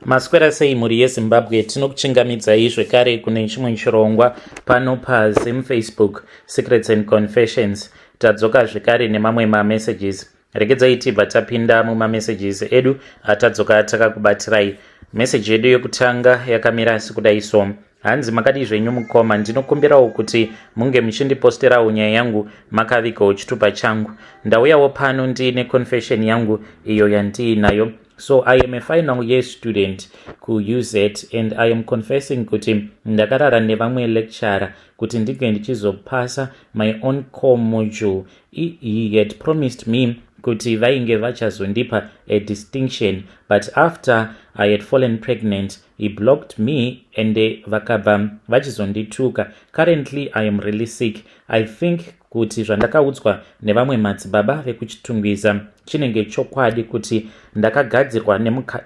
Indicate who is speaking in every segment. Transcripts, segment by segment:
Speaker 1: Maswera sei mhuri yeZimbabwe, tinokuchingamidzai zvekare kune chimwe chirongwa pano paZim Facebook Secrets and Confessions. Tadzoka zvekare nemamwe mamessages. Regedzai tibva tapinda mumamessages edu atadzoka takakubatirai. Message yedu yekutanga yakamira sekudai so. Hanzi makadii zvenyu mukoma, ndinokumbirawo kuti munge muchindiposterawo nyaya yangu makavigawo chitupa changu. Ndauyawo pano ndiine confession yangu iyo yandiinayo. So I am a final year student kuUZ and I am confessing kuti ndakarara nevamwe lecturer kuti ndinge ndichizopasa my own core module. He had promised me kuti vainge vachazondipa a distinction, but after I had fallen pregnant, he blocked me and vakabva vachizondituka. Currently I am really sick. I think kuti zvandakaudzwa nevamwe madzibaba vekuChitungwiza chinenge chokwadi, kuti ndakagadzirwa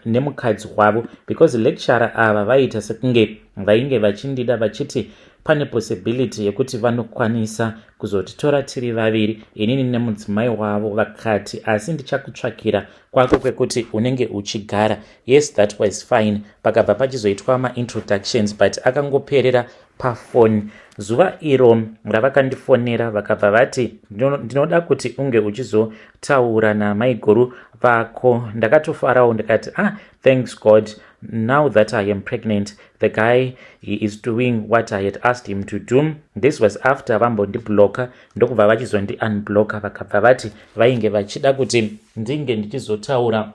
Speaker 1: nemukadzi wavo, because lecturer ava vaiita sekunge vainge vachindida, vachiti pane possibility yekuti vanokwanisa kuzotitora tiri vaviri, inini nemudzimai wavo. Vakati, "Asi ndichakutsvakira kwako kwekuti unenge uchigara." Yes, that was fine. Pakabva pachizoitwa maintroductions, but akangoperera pafoni. Zuva iro ravakandifonera, vakabva vati, "Ndinoda kuti unge uchizotaura namaiguru vako." Ndakatofarawo, ndikati, "Ah, thanks God, now that I am pregnant, the guy, he is doing what I had asked him to do." This was after vambondibloka, ndokubva vachizondi-unblocka. Vakabva vati vainge vachida kuti ndinge ndichizotaura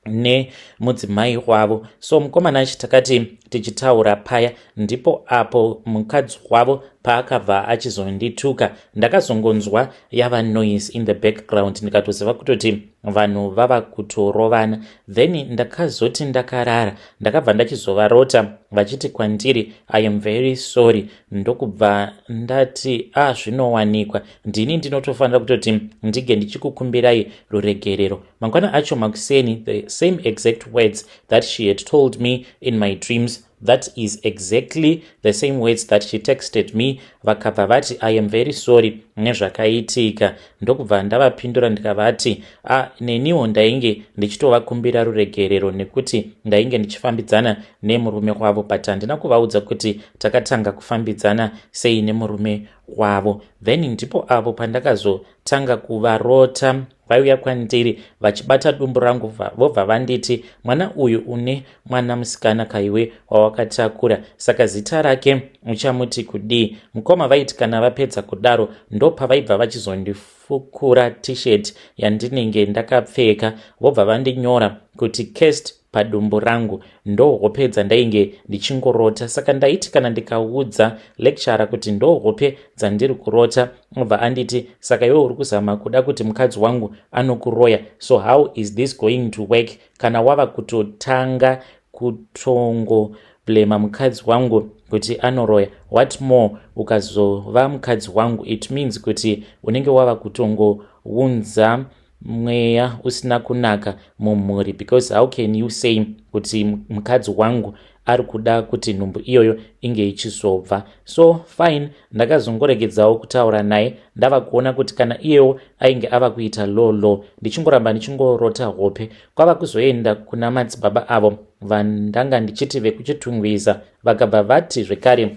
Speaker 1: nemudzimai wavo. So mukomana achi takati tichitaura paya, ndipo apo mukadzi wavo paakabva achizondituka. Ndakazongonzwa yava noise in the background, ndikatoziva kutoti vanhu vava kutorovana. Then ndakazoti ndakarara, ndakabva ndachizovarota vachiti kwandiri, "I am very sorry." Ndokubva ndati, "A ah, zvinowanikwa, ndini ndinotofanira kutoti ndige ndichikukumbirai ruregerero." Mangwana acho makuseni, the same exact words that she had told me in my dreams, that is exactly the same words that she texted me. Vakabva vati, "I am very sorry nezvakaitika." Ndokubva ndavapindura ndikavati, "A, neniwo ndainge ndichitovakumbira ruregerero nekuti ndainge ndichifambidzana nemurume wavo," but handina kuvaudza kuti takatanga kufambidzana sei nemurume wavo. Then ndipo apo pandakazotanga kuvarota vaiuya kwandiri vachibata dumbu rangu, vobva vanditi, "Mwana uyu, une mwana musikana kaiwe wawakatakura, saka zita rake uchamuti kudii?" Mukoma, vaiti kana vapedza kudaro, ndopavaibva vachizondifukura T-shirt yandinenge ndakapfeka, vobva vandinyora kuti "cursed" padumbu rangu. Ndo hope dzandainge ndichingorota. Saka ndaiti kana ndikaudza lecturer kuti ndo hope dzandiri kurota, obva anditi, "Saka iwe uri kuzama kuda kuti mukadzi wangu anokuroya? So how is this going to work kana wava kutotanga kutongoblema mukadzi wangu kuti anoroya? What more ukazova mukadzi wangu? It means kuti unenge wava kutongounza mweya usina kunaka mumhuri, because how can you say kuti mukadzi wangu ari kuda kuti nhumbu iyoyo inge ichizobva?" So fine, ndakazongoregedzawo kutaura naye, ndava kuona kuti kana iyewo ainge ava kuita low low. Ndichingoramba ndichingorota hope, kwava kuzoenda kuna madzibaba avo vandanga ndichiti vekuChitungwiza. Vakabva vati zvekare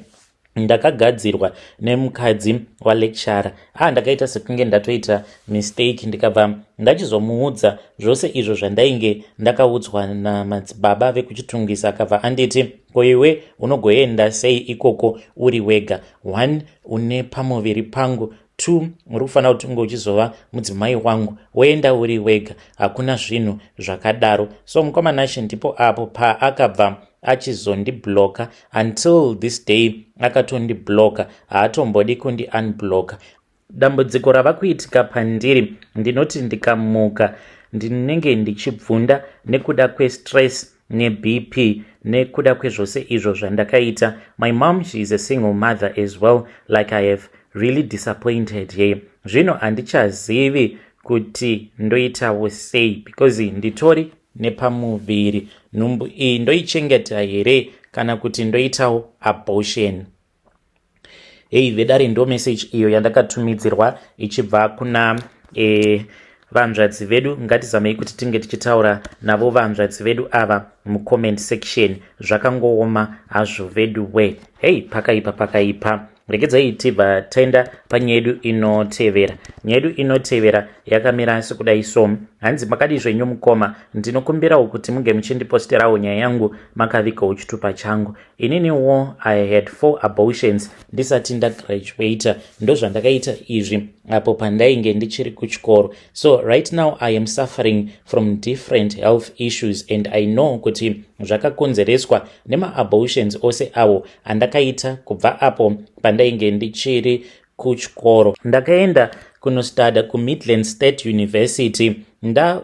Speaker 1: ndakagadzirwa nemukadzi walecturer. Ah, ndakaita sekunge ndatoita mistake, ndikabva ndachizomuudza zvose izvo zvandainge ndakaudzwa namadzibaba vekuChitungwiza. Akabva anditi, "Ko iwe unogoenda sei ikoko uri wega? One, une pamuviri pangu. Two, uri kufanira kuti unge uchizova mudzimai wangu, woenda uri wega? Hakuna zvinhu zvakadaro." So mukomana, ndipo apo paakabva achizondibloka. Until this day akatondibloka, haatombodi kundi unblocka. Dambudziko rava kuitika pandiri, ndinoti ndikamuka ndinenge ndichibvunda nekuda kwestress neBP, nekuda kwezvose izvo zvandakaita. My mom, she is a single mother as well. Like, I have really disappointed her. Zvino handichazivi kuti ndoitawo sei, because nditori nepamuviri. Nhumbu iyi ndoichengeta here kana kuti ndoitawo abortion?" Hei vedare, ndo message iyo yandakatumidzirwa ichibva kuna Vanzvadzi vedu, ngatizamei kuti tinge tichitaura navo vanzvadzi vedu ava mucomment section. Zvakangooma hazvo vedu we. Hei, pakaipa, pakaipa. Regedzai tibva taenda panyaya yedu inotevera. Nyaya yedu inotevera yakamira sekudai so. Hanzi, "Makadi zvenyu mukoma? Ndinokumbirawo kuti munge muchindiposterawo nyaya yangu makavigawo chitupa changu. Ininiwo I had four abortions ndisati ndagraduata. Ndozvandakaita izvi apo pandainge ndichiri kuchikoro. So right now I am suffering from different health issues and I know kuti zvakakonzereswa nemaabortions ose awo andakaita kubva apo pandainge ndichiri kuchikoro. Ndakaenda kunostudya kuMidland State University.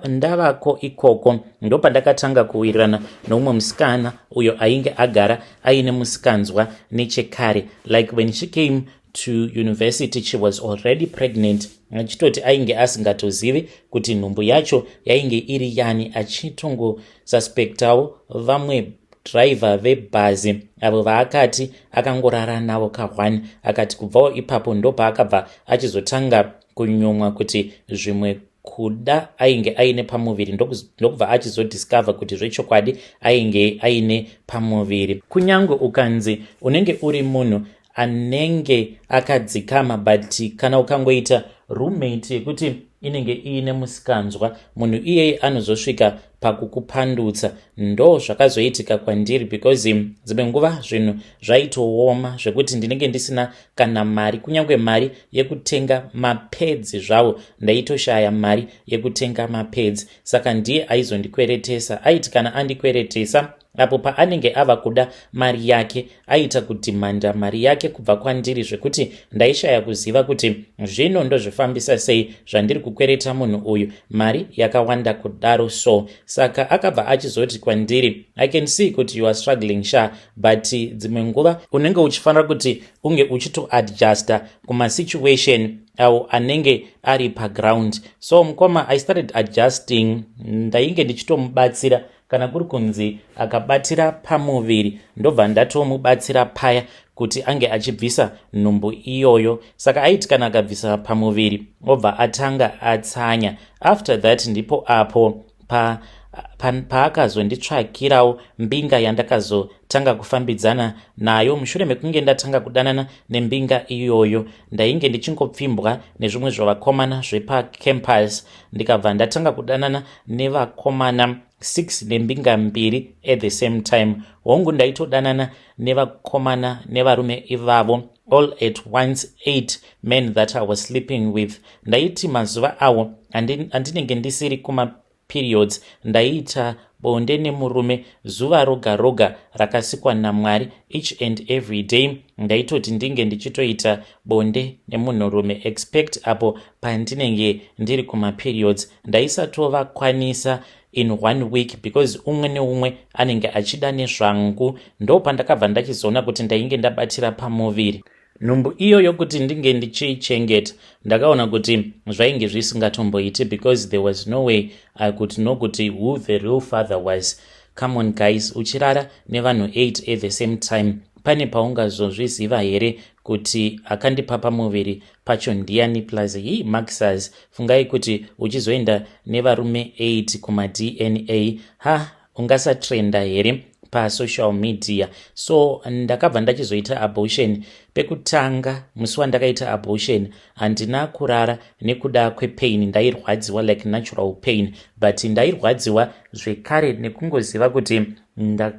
Speaker 1: Ndavako ikoko ndopandakatanga kuwirirana noumwe musikana uyo ainge agara aine musikanzwa nechekare. Like, when she came to university, she was already pregnant, achitoti ainge asingatozivi kuti nhumbu yacho yainge iri yani, achitongosuspectawo vamwe dhiraivha vebhazi avo vaakati akangorara navo ka1. Akati kubvawo ipapo ndopaakabva achizotanga kunyumwa kuti zvimwe kuda ainge aine pamuviri, ndokubva achizodiscover kuti zvechokwadi ainge aine pamuviri. Kunyange ukanzi unenge uri munhu anenge akadzikama, but kana ukangoita roommate yekuti inenge iine musikanzwa, munhu iyeye anozosvika pakukupandutsa. Ndo zvakazoitika kwandiri, because dzimwe nguva zvinhu zvaitooma zvekuti ndinenge ndisina kana mari, kunyange mari yekutenga mapads zvavo ndaitoshaya mari yekutenga mapads. Saka ndiye aizondikweretesa. Aiti kana andikweretesa, apo paanenge ava kuda mari yake, aita kudhimanda mari yake kubva kwandiri zvekuti ndaishaya kuziva kuti zvino ndozvifambisa sei zvandiri kukwereta munhu uyu mari yakawanda kudaro. So saka akabva achizoti kwandiri, 'I can see kuti you are struggling sha, but dzimwe nguva unenge uchifanira kuti unge uchitoadjusta kumasituation awo anenge ari paground.' So mukoma, I started adjusting. Ndainge ndichitomubatsira kana kuri kunzi akabatira pamuviri, ndobva ndatomubatsira paya kuti ange achibvisa nhumbu iyoyo. Saka aiti kana akabvisa pamuviri, obva atanga atsanya. After that ndipo apo paakazonditsvakirawo pa mbinga yandakazotanga kufambidzana nayo. Mushure mekunge ndatanga kudanana nembinga iyoyo, ndainge ndichingopfimbwa nezvimwe zvavakomana zvepacampus. Ndikabva ndatanga kudanana nevakomana 6 nembinga mbiri at the same time. Hongu, ndaitodanana nevakomana nevarume ivavo all at once, 8 men that I was sleeping with. Ndaiti mazuva awo andinenge ndisiri kumaperiods, ndaiita bonde nemurume zuva roga roga rakasikwa naMwari. Each and every day ndaitoti ndinge ndichitoita bonde nemunhurume, except apo pandinenge ndiri kumaperiods. Ndaisatovakwanisa in one week because umwe neumwe anenge achida nezvangu. Ndo pandakabva ndachizoona kuti ndainge ndabatira pamuviri. Nhumbu iyoyo, kuti ndinge ndichiichengeta, ndakaona kuti zvainge zvisingatomboiti because there was no way I could know kuti who the real father was. Come on guys, uchirara nevanhu 8 at the same time, pane paungazozviziva here kuti akandipa pamuviri pacho ndiani? Plus hi maxas, fungai kuti uchizoenda nevarume 8 kumaDNA, ha, ungasatrenda here pasocial media? So ndakabva ndachizoita abortion pekutanga. Musi wandakaita abortion handina kurara nekuda kwepain. Ndairwadziwa like natural pain, but ndairwadziwa zvekare nekungoziva kuti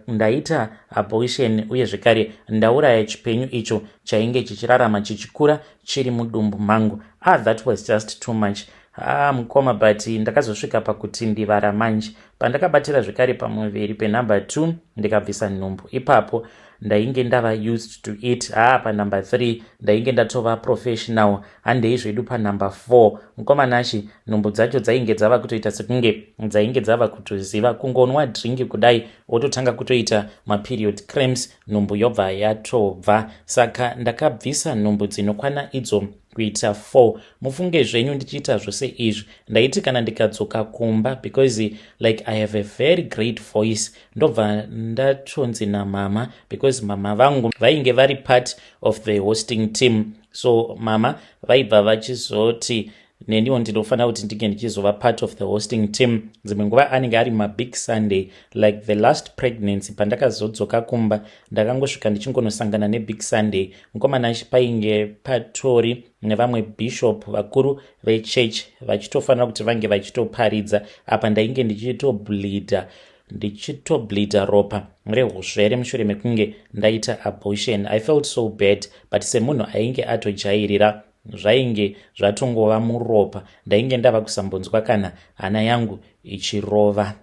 Speaker 1: ndaita abortion, uye zvekare ndauraya chipenyu icho chainge chichirarama, chichikura chiri mudumbu mangu. Ah, that was just too much. Ah, mukoma, but ndakazosvika pakuti ndivara manje. Pandakabatira zvekare pamuviri penumber 2, ndikabvisa nhumbu ipapo, ndainge ndava used to it. Ah, panumber 3 ndainge ndatova professional. Handei zvedu panumber 4. Mukoma Nashi, nhumbu dzacho dzainge dzava kutoita sekunge dzainge dzava kutoziva. Kungonwa drink kudai, wototanga kutoita maperiod cramps, nhumbu yobva yatobva. Saka ndakabvisa nhumbu dzinokwana idzo kuita 4. Mufunge zvenyu, ndichiita zvose izvi, ndaiti kana ndikadzoka kumba, because like I have a very great voice, ndobva ndatonzi namama, because mama vangu vainge vari part of the hosting team, so mama vaibva vachizoti, Neniwo ndinofanira kuti ndinge ndichizova part of the hosting team. Dzimwe nguva anenge ari mabig Sunday, like the last pregnancy. Pandakazodzoka kumba, ndakangosvika ndichingonosangana nebig Sunday. Mukomana, painge patori nevamwe bishop vakuru vechurch vachitofanira kuti vange vachitoparidza. Apa ndainge ndichitobleeda, ndichitobleeda ropa rehusvere mushure mekunge ndaita abortion. I felt so bad, but semunhu ainge atojairira, zvainge zvatongova muropa. Ndainge ndava kusambonzwa kana hana yangu ichirova.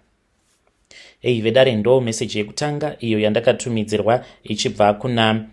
Speaker 1: Ei vedare, ndo meseji yekutanga iyo yandakatumidzirwa ichibva kuna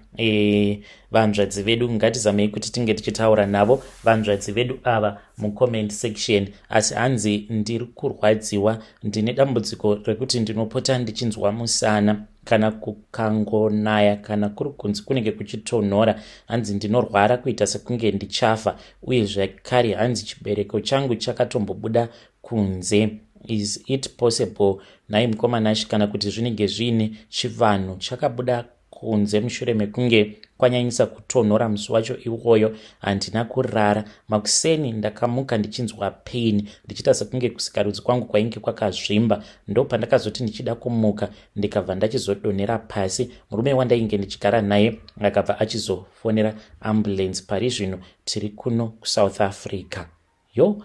Speaker 1: vanzvadzi vedu. Ngatizamei kuti tinge tichitaura navo vanzvadzi vedu ava mucomment section. Asi hanzi, "Ndiri kurwadziwa, ndine dambudziko rekuti ndinopota ndichinzwa musana. Kana kukangonaya kana kuri kunzi kunenge kuchitonhora, hanzi ndinorwara kuita sekunge ndichafa. Uye zvakare hanzi chibereko changu chakatombobuda kunze. Is it possible nhai mukomanashi, kana kuti zvinenge zviine chivanhu? Chakabuda kunze mushure mekunge kwanyanyisa kutonhora musi wacho iwoyo. Handina kurara. Makuseni ndakamuka ndichinzwa pain, ndichiita sekunge kusikarudzi kwangu kwainge kwakazvimba. Ndo pandakazoti ndichida kumuka, ndikabva ndachizodonhera pasi. Murume wandainge ndichigara naye akabva achizofonera ambulance. Pari zvino tiri kuno kuSouth Africa." Yo,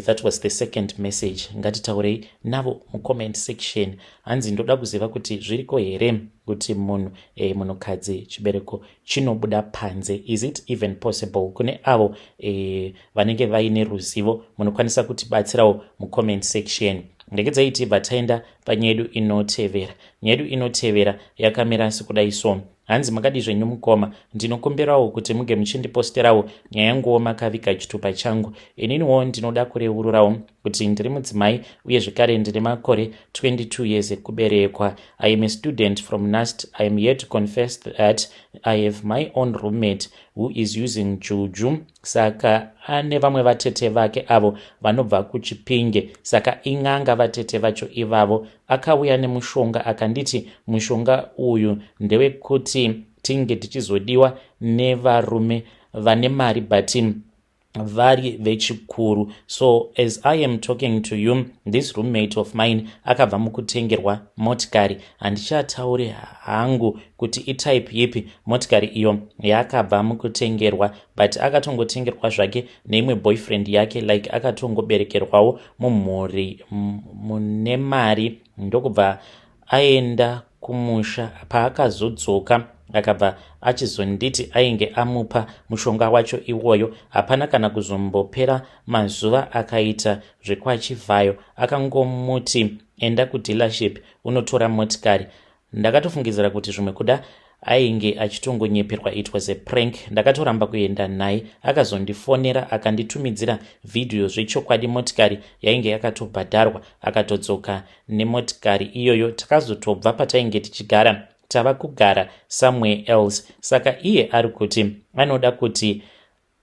Speaker 1: that was the second message. Ngatitaurei navo mucomment section. Hanzi, "Ndoda kuziva kuti zviriko here kuti munhu munhukadzi chibereko chinobuda panze? Is it even possible?" Kune avo vanenge vaine ruzivo, munokwanisa kutibatsirawo mucomment section. Ndekedzai tibva taenda panyaya yedu inotevera. Nyaya yedu inotevera yakamira sekudai so. Hanzi, "Makadi zvenyu mukoma? Ndinokumbirawo kuti muge muchindiposterawo nyaya yanguwo makaviga chitupa changu. Ininiwo ndinoda kureururawo kuti ndiri mudzimai, uye zvekare ndine makore 22 years ekuberekwa. I am a student from NUST. I am here to confess that I have my own roommate who is using juju. Saka ane vamwe vatete vake avo vanobva kuChipinge. Saka ing'anga vatete vacho ivavo. Akauya nemushonga, akanditi mushonga uyu ndewekuti tinge tichizodiwa nevarume vane mari but vari vechikuru. So as I am talking to you, this roommate of mine akabva mukutengerwa motikari. Handichatauri hangu kuti itype yipi motikari iyo yaakabva mukutengerwa, but akatongotengerwa zvake neimwe boyfriend yake. Like akatongoberekerwawo mumhuri mune mari, ndokubva aenda kumusha. Paakazodzoka, akabva achizonditi ainge amupa mushonga wacho iwoyo. Hapana kana kuzombopera mazuva, akaita zvekwachivhayo, akangomuti enda kudealership unotora motikari. Ndakatofungidzira kuti zvimwe kuda ainge achitongonyeperwa, it was a prank. Ndakatoramba kuenda naye. Akazondifonera, akanditumidzira vhidhiyo. Zvechokwadi motikari yainge yakatobhadharwa. Akatodzoka nemotikari iyoyo. Takazotobva patainge tichigara, tava kugara somewhere else. Saka iye ari kuti anoda kuti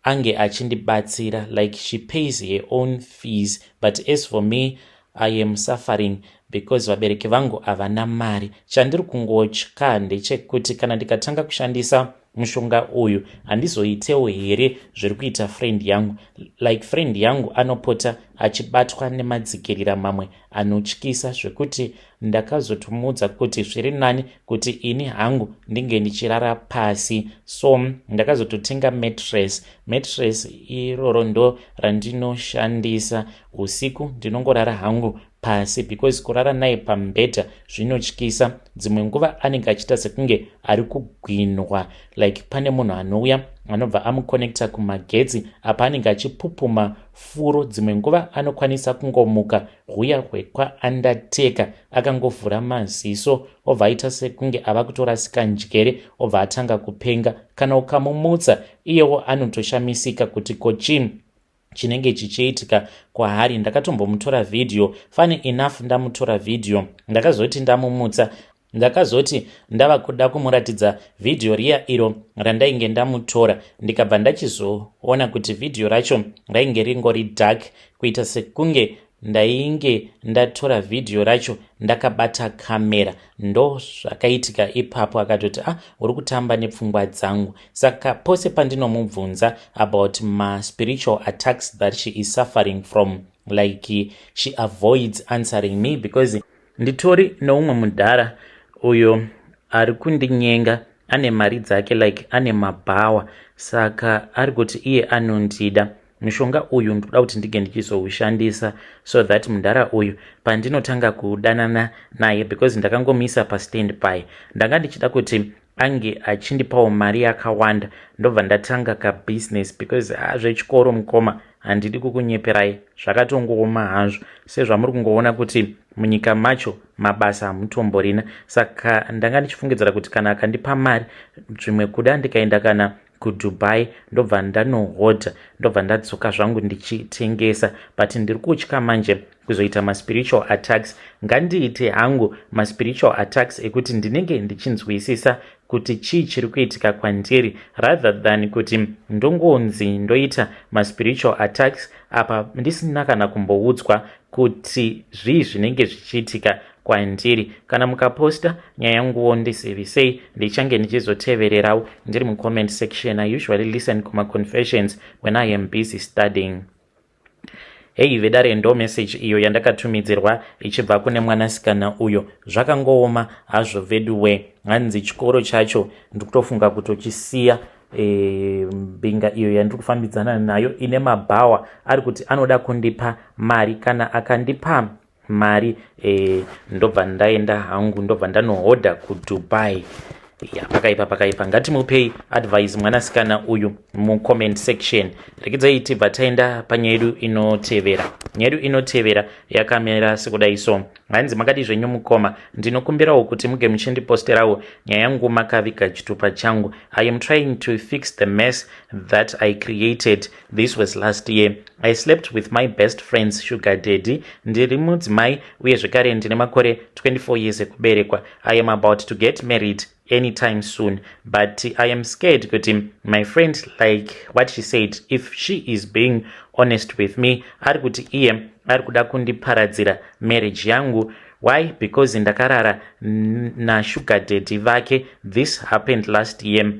Speaker 1: ange achindibatsira, like she pays her own fees, but as for me, I am suffering because vabereki vangu havana mari. Chandiri kungotya ndechekuti kana ndikatanga kushandisa mushonga uyu, handizoitewo here zviri kuita friend yangu? Like friend yangu anopota achibatwa nemadzikirira mamwe anotyisa, zvekuti ndakazotomuudza kuti zviri nani kuti ini hangu ndinge ndichirara pasi. So ndakazototenga mattress. Mattress iroro ndo randinoshandisa usiku. Ndinongorara hangu pasi because kurara naye pamubhedha zvinotyisa. Dzimwe nguva anenge achiita sekunge ari kugwinwa, like pane munhu anouya anobva amuconnecta kumagetsi. Apa anenge achipupuma furo. Dzimwe nguva anokwanisa kungomuka huya hwekwaundertaker, akangovhura maziso, obva aita sekunge ava kutorasika njere, obva atanga kupenga. Kana ukamumutsa, iyewo anotoshamisika kuti kochii chinenge chichiitika kwaari. Ndakatombomutora vhidhiyo. Funny enough, ndamutora vhidhiyo, ndakazoti ndamumutsa, ndakazoti ndava kuda kumuratidza vhidhiyo riya iro randainge ndamutora, ndikabva ndachizoona kuti vhidhiyo racho rainge ringori dark, kuita sekunge Ndainge ndatora vhidhiyo racho ndakabata kamera. Ndozvakaitika ipapo. Akatoti, "Ah, uri kutamba nepfungwa dzangu." Saka pose pandinomubvunza about maspiritual attacks that she is suffering from, like, she avoids answering me because nditori neumwe mudhara uyo ari kundinyenga, ane mari dzake, like ane mabhawa. Saka ari kuti iye anondida. Mushonga uyu ndoda kuti ndinge ndichizoushandisa so that mudhara uyu pandinotanga kudanana naye, because ndakangomisa pastand by, ndanga ndichida kuti ange achindipawo mari yakawanda, ndobva ndatanga kabusiness, because zvechikoro, mukoma, handidi kukunyeperai, zvakatongooma hazvo, sezvamuri kungoona kuti munyika macho mabasa hamutomborina. Saka ndanga ndichifungidzira kuti kana akandipa mari, zvimwe kuda ndikaenda kana kuDubai, ndobva ndanohodha, ndobva ndadzoka zvangu ndichitengesa. But ndiri kutya manje kuzoita maspiritual attacks. Ngandiite hangu maspiritual attacks ekuti ndinenge ndichinzwisisa kuti chii chiri kuitika kwandiri, rather than kuti ndongonzi ndoita maspiritual attacks apa ndisina kana kumboudzwa kuti zvii zvinenge zvichiitika kwandiri. Kana mukaposta nyaya yanguwo, ndizivisei, ndichange ndichizotevererawo ndiri mucomment section. I usually listen kumaconfessions when I am busy studying. Hei vedare, ndo message iyo yandakatumidzirwa ichibva kune mwanasikana uyo. Zvakangooma hazvo veduwe. Hanzi chikoro chacho ndikutofunga kutochisiya. Mbinga iyo yandiri kufambidzana nayo ine mabhawa, ari kuti anoda kundipa mari. Kana akandipa mari, ndobva ndaenda hangu, ndobva ndanohodha kuDubai. Ya, pakaipa, pakaipa. Ngatimupei advice mwanasikana uyu mucomment section. Rekedzai tibva taenda panyaya yedu inotevera. Nyaya yedu inotevera yakamira sekudai so. Hanzi, "Makadi zvenyu mukoma? Ndinokumbirawo kuti muge muchindiposterawo nyaya yangu makaviga chitupa changu. I am trying to fix the mess that I created. This was last year. I slept with my best friend's sugar daddy. Ndiri mudzimai uye zvekare ndine makore 24 years ekuberekwa. I am about to get married anytime soon, but I am scared kuti my friend, like what she said, if she is being honest with me, ari kuti iye ari kuda kundiparadzira marriage yangu. Why? Because ndakarara nasugar daddy vake. This happened last year.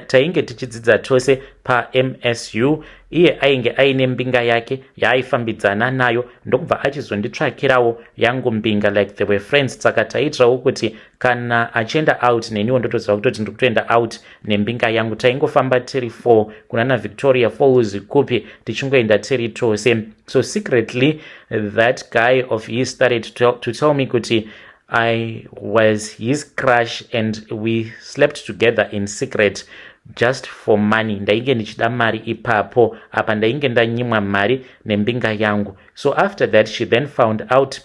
Speaker 1: Tainge tichidzidza tose paMSU. Iye ainge aine mbinga yake yaaifambidzana nayo, ndokubva achizonditsvakirawo yangu mbinga, like they were friends. Saka taiitirawo kuti kana achienda out, neniwo ndotoziva kutoti ndiri kutoenda out nembinga yangu. Taingofamba tiri four kunana Victoria Falls, kupi, tichingoenda tiri tose. So secretly that guy of his started to tell me kuti I was his crush and we slept together in secret just for money. Ndainge ndichida mari ipapo apa, ndainge ndanyimwa mari nembinga yangu. So after that she then found out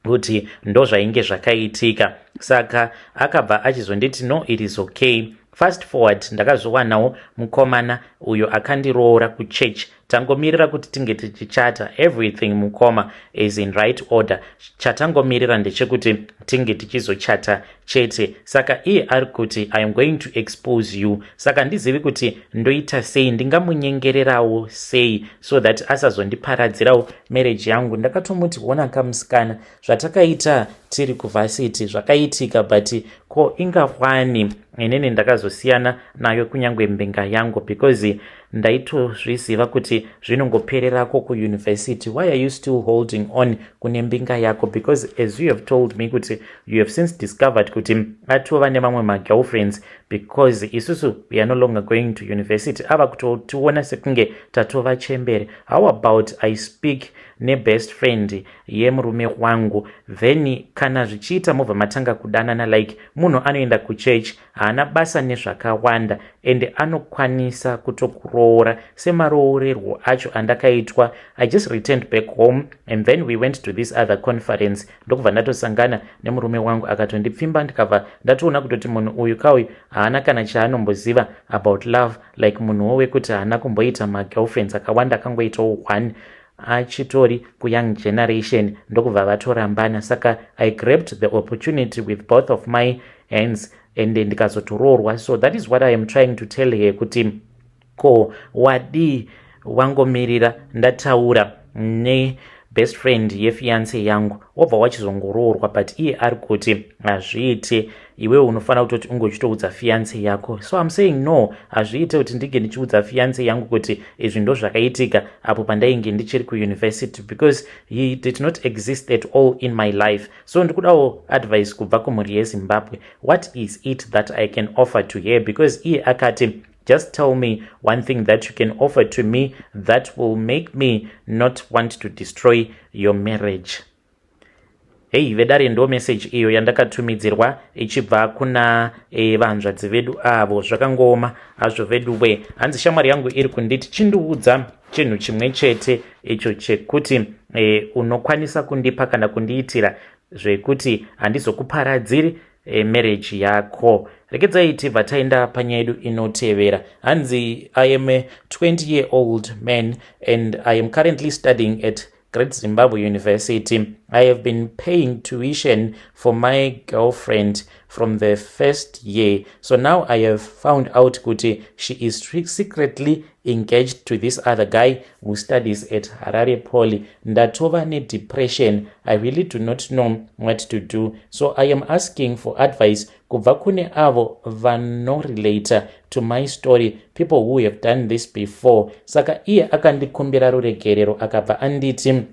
Speaker 1: kuti ndo zvainge zvakaitika, saka akabva achizonditi, 'No, it is okay.' Fast forward, ndakazowanawo mukomana uyo akandiroora kuchurch. Tangomirira kuti tinge tichichata. Everything, mukoma, is in right order. Chatangomirira ndechekuti tinge tichizochata chete. Saka iye ari kuti, 'I am going to expose you.' Saka handizivi kuti ndoita sei, ndingamunyengererawo sei so that asazondiparadzirawo marriage yangu. Ndakatomuti, 'Ona kamusikana, zvatakaita tiri kuvarsity zvakaitika, but ko ingawani inini ndakazosiyana nayo kunyange mbinga yangu, because ndaitozviziva kuti zvinongopererako kuuniversity. Why are you still holding on kune mbinga yako? Because as you have told me kuti you have since discovered kuti atova nemamwe magirlfriends, because isusu we are no longer going to university, ava kutotiona sekunge tatova chembere. How about I speak nebest friend yemurume wangu? Then kana zvichiita, mobva matanga kudanana. Like, munhu anoenda kuchurch, haana basa nezvakawanda, ende anokwanisa kutokuroora semaroorerwo acho andakaitwa. I just returned back home and then we went to this other conference, ndokubva ndatosangana nemurume wangu, akatondipfimba, ndikabva ndatoona kutoti munhu uyu kauyu haana kana chaanomboziva about love, like munhuwo wekuti haana kumboita magirlfriends akawanda, akangoitawo one achitori kuyoung generation, ndokubva vatorambana. Saka I grabbed the opportunity with both of my hands and ndikazotoroorwa. So that is what I am trying to tell her, kuti ko wadii wangomirira ndataura ne Best friend yefiance yangu, wobva wachizongoroorwa, but iye ari kuti hazviite, iwewe unofanira kutoti unge uchitoudza fiance yako. So I'm saying no, hazviite kuti ndinge ndichiudza fiance yangu kuti izvi ndo zvakaitika apo pandainge ndichiri kuuniversity, because he did not exist at all in my life. So ndikudawo advice kubva kumhuri yeZimbabwe. What is it that I can offer to her? Because iye akati, "Just tell me one thing that you can offer to me that will make me not want to destroy your marriage." Hei vedare, ndo message iyo yandakatumidzirwa ichibva kuna vanzvadzi vedu avo. Zvakangooma hazvo veduwe. Hanzi shamwari yangu iri kunditi chindiudza chinhu chimwe chete icho chekuti unokwanisa kundipa kana kundiitira zvekuti handizokuparadziri marriage yako. Regedzai tibva taenda panyaya yedu inotevera. Hanzi, "I am a 20 year old man and I am currently studying at Great Zimbabwe University. I have been paying tuition for my girlfriend from the first year. So now I have found out kuti she is secretly engaged to this other guy who studies at Harare Poly. Ndatova nedepression. I really do not know what to do. So I am asking for advice kubva kune avo vanorelata to my story, people who have done this before. Saka iye akandikumbira ruregerero, akabva anditi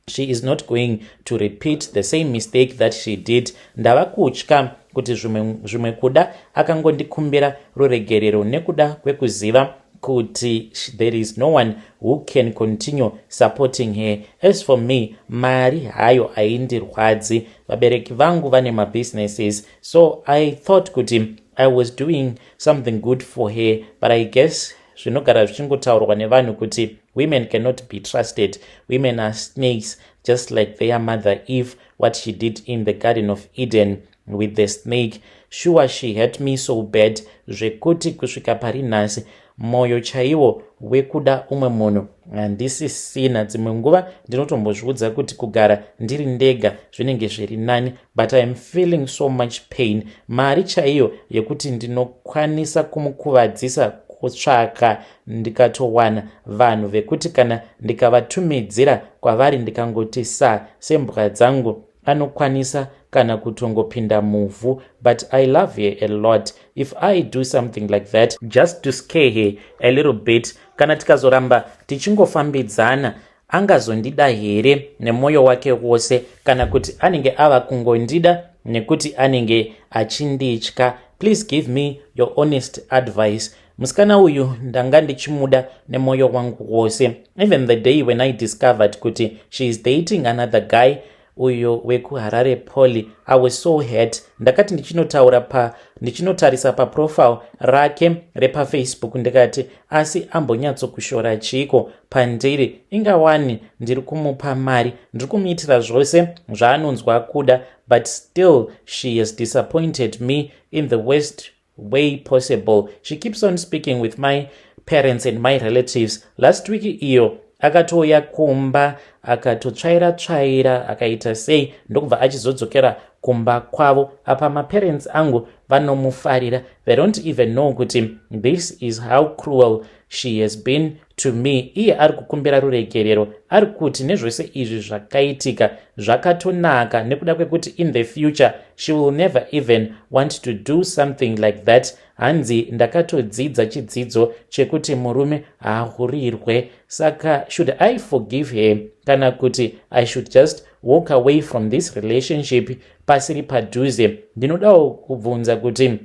Speaker 1: she is not going to repeat the same mistake that she did. Ndava kutya kuti zvimwe kuda akangondikumbira ruregerero nekuda kwekuziva kuti there is no one who can continue supporting her. As for me, mari hayo haindirwadzi. Vabereki vangu vane mabusinesses, so I thought kuti I was doing something good for her, but I guess zvinogara zvichingotaurwa nevanhu kuti women cannot be trusted. Women are snakes, just like their mother Eve, what she did in the Garden of Eden with the snake. Sure, she hurt me so bad zvekuti kusvika pari nhasi mwoyo chaiwo wekuda umwe munhu handisisina. Dzimwe nguva ndinotombozviudza kuti kugara ndiri ndega zvinenge zviri nani, but I am feeling so much pain. Mari chaiyo yekuti ndinokwanisa kumukuvadzisa kutsvaka, ndikatowana vanhu vekuti kana ndikavatumidzira kwavari, ndikangoti sa sembwa dzangu, anokwanisa kana kutongopinda muvhu. But I love her a lot. If I do something like that just to scare her a little bit, kana tikazoramba tichingofambidzana, angazondida here nemwoyo wake wose, kana kuti anenge ava kungondida nekuti anenge achinditya? Please give me your honest advice. Musikana uyu ndanga ndichimuda nemwoyo wangu wose. Even the day when I discovered kuti she is dating another guy, uyo wekuHarare Poly, I was so hurt. Ndakati ndichinotaura pa ndichinotarisa paprofile rake repaFacebook, ndikati asi ambonyatsokushora chiiko pandiri? Ingawani ndiri kumupa mari, ndiri kumuitira zvose zvaanonzwa kuda, but still she has disappointed me in the worst way possible. She keeps on speaking with my parents and my relatives. Last week iyo akatouya kumba, akatotsvaira tsvaira, akaita sei, ndokubva achizodzokera kumba kwavo. Apa maparents angu vanomufarira. They don't even know kuti this is how cruel she has been to me. Iye ari kukumbira ruregerero, ari kuti nezvose izvi zvakaitika zvakatonaka nekuda kwekuti in the future she will never even want to do something like that. Hanzi ndakatodzidza chidzidzo chekuti murume haahurirwe. Saka should I forgive her, kana kuti I should just walk away from this relationship pasiri padhuze? Ndinodawo kubvunza kuti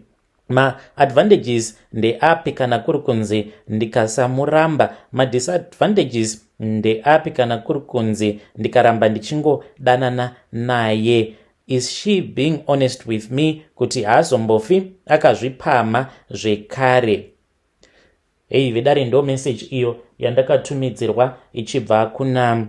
Speaker 1: maadvantages ndeapi kana kuri kunzi ndikasamuramba, madisadvantages ndeapi kana kuri kunzi ndikaramba ndichingodanana naye? Is she being honest with me kuti haazombofi akazvipama zvekare?" Hei vedare, ndo message iyo yandakatumidzirwa ichibva kuna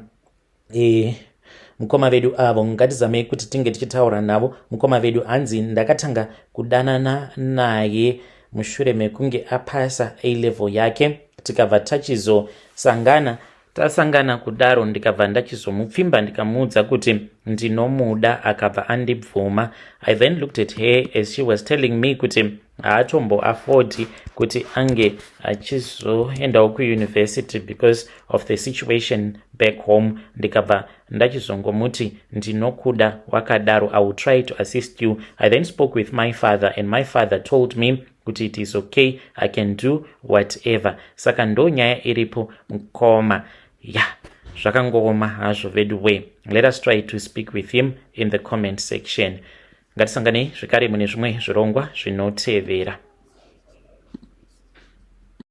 Speaker 1: mukoma vedu avo. Ngatizamei kuti tinge tichitaura navo mukoma vedu. Hanzi ndakatanga kudanana naye mushure mekunge apasa A level yake, tikabva tachizosangana. Tasangana kudaro, ndikabva ndachizomupfimba, ndikamuudza kuti ndinomuda, akabva andibvuma. I then looked at her as she was telling me kuti haatombo affordi kuti ange achizoendawo kuuniversity because of the situation back home. Ndikabva ndachizongomuti, "Ndinokuda wakadaro, I will try to assist you." I then spoke with my father and my father told me kuti it is okay, I can do whatever. Saka ndo nyaya iripo, mukoma. Ya, zvakangooma hazvo vedu way. Let us try to speak with him in the comment section. Ngatisanganei zvekare mune zvimwe zvirongwa zvinotevera.